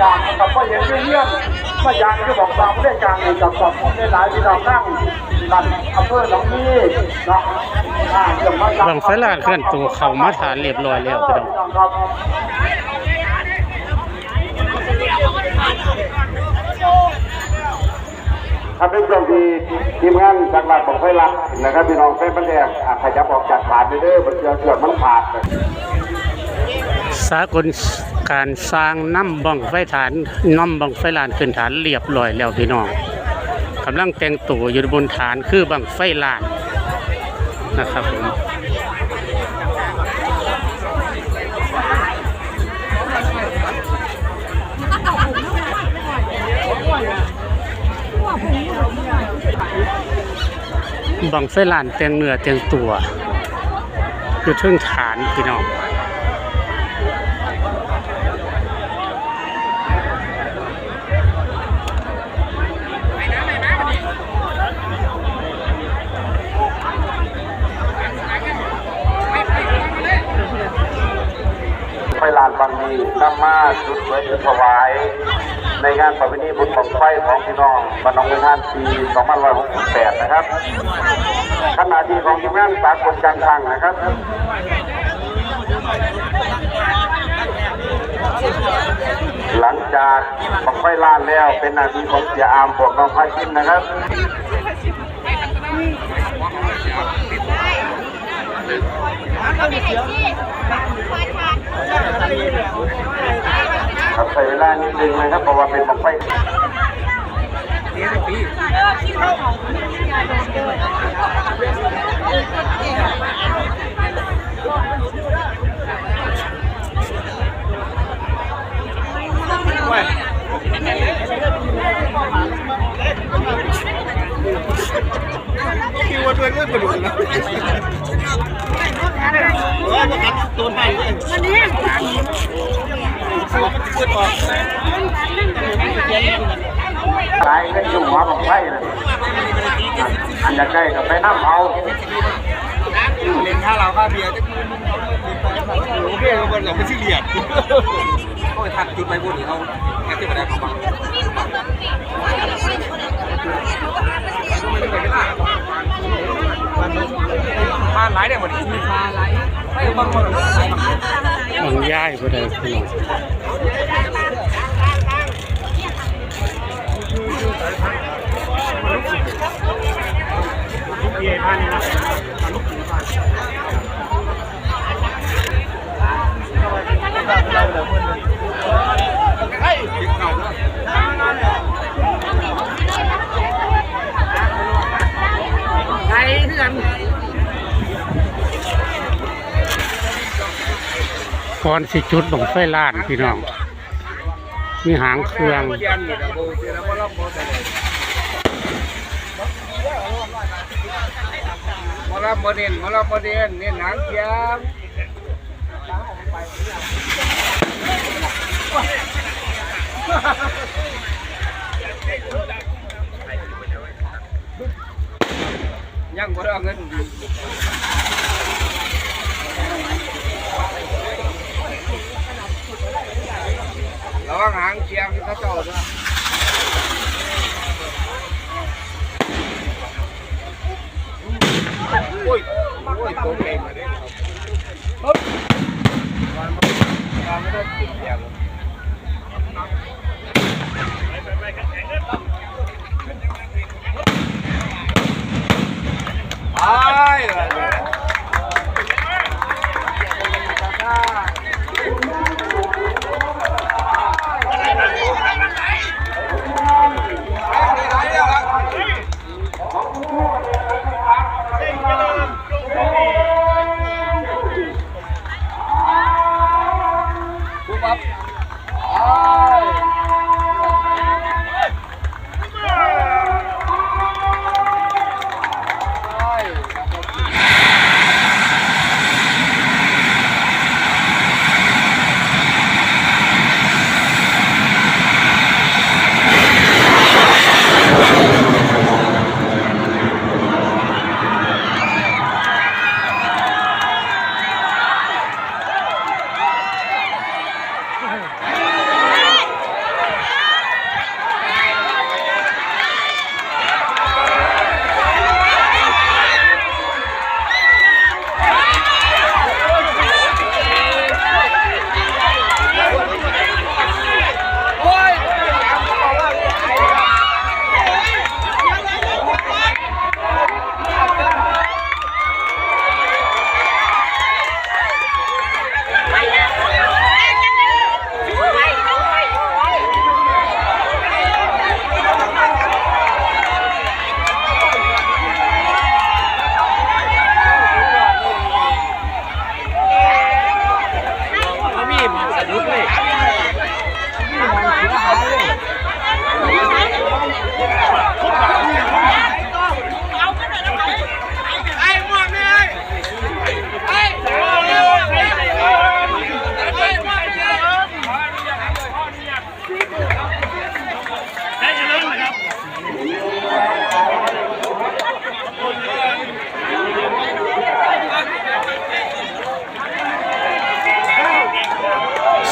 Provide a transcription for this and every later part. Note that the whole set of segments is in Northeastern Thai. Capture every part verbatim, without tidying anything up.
จากกับพ่อเห็นเรื่องมาจากที่บอกตามได้การกับขอบคุณหลายๆที่เราตั้งกันอำเภอหนองมีเนาะอ่าเรื่องมาจาก บั้งไฟลานเคลื่อนตัวเข้ามาฐานเรียบร้อยแล้วพี่น้อง ครับ ครับ ในช่วงที่ทีมงานจากลาดบั้งไฟลานนะครับ พี่น้องแฟนพันธุ์แท้อ่ะขยับออกจากฐานเด้อ มันเชื่อเชื่อมันขาด สากลการสร้างนำบั้งไฟฐาน นำบั้งไฟลานขึ้นฐานเรียบร้อยแล้วพี่น้อง กำลังแต่งตัวอยู่บนฐานคือบั้งไฟลานนะครับผม บั้งไฟลานแต่งเนื้อแต่งตัว อยู่เทิงฐานพี่น้อง ไฟลานบั้งนี้นำมาจุดเพื่อถวาย ในงานประเพณีบุญบั้งไฟของพี่น้องบ้านหนองเงินท่านปี สองพันร้อยหกสิบแปด นะครับ ขณะที่ของทีมงานสากลการช่างนะครับ หลังจากบั้งไฟลานแล้วเป็นหน้าที่ของเสียอามบวกน้องพาคินนะครับ ครับ ใช้เวลานิดนึงนะครับ เพราะว่าเป็นบั้งไฟ คิดว่าตัวเลือกกระดูกนะ ว่ามันตัวไทยเลย มันนี่ หลายเป็นอยู่หัวบั้งไฟนะ อันอยากได้ก็ไปนำเอา เล่นข้าวเหล้าข้าวเบียร์จักมื้อหนึ่ง โอเค มันก็ไม่ซีเรียส โอ้ย ทัดจุดไปบุญเขา แอคทีฟอะไรของบ้าง บ้านหลายเนี่ยหมดนี่ ไม่บางคน มันย้ายไปได้พี่น้อง ก่อนสิจุดบั้งไฟลานพี่น้อง มีหางเครื่อง หมอลำบ่เน้น หมอลำบ่เน้น เน้นหางเครื่อง ยังบ่ได้เอาเงิน ระวังหางเคียงเขาเจ้าเด้อ โอ้ย โอ้ย ตกแรงมาเลยครับ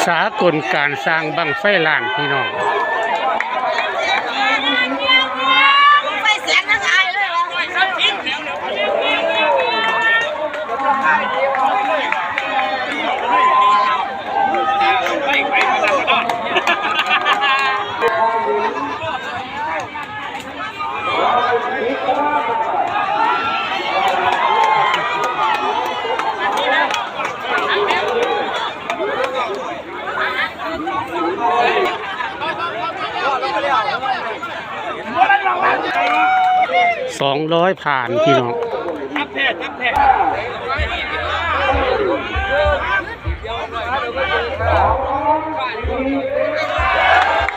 สากลการสร้างบั้งไฟล้านพี่น้อง สองร้อยผ่านพี่น้อง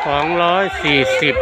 สองร้อยสี่สิบ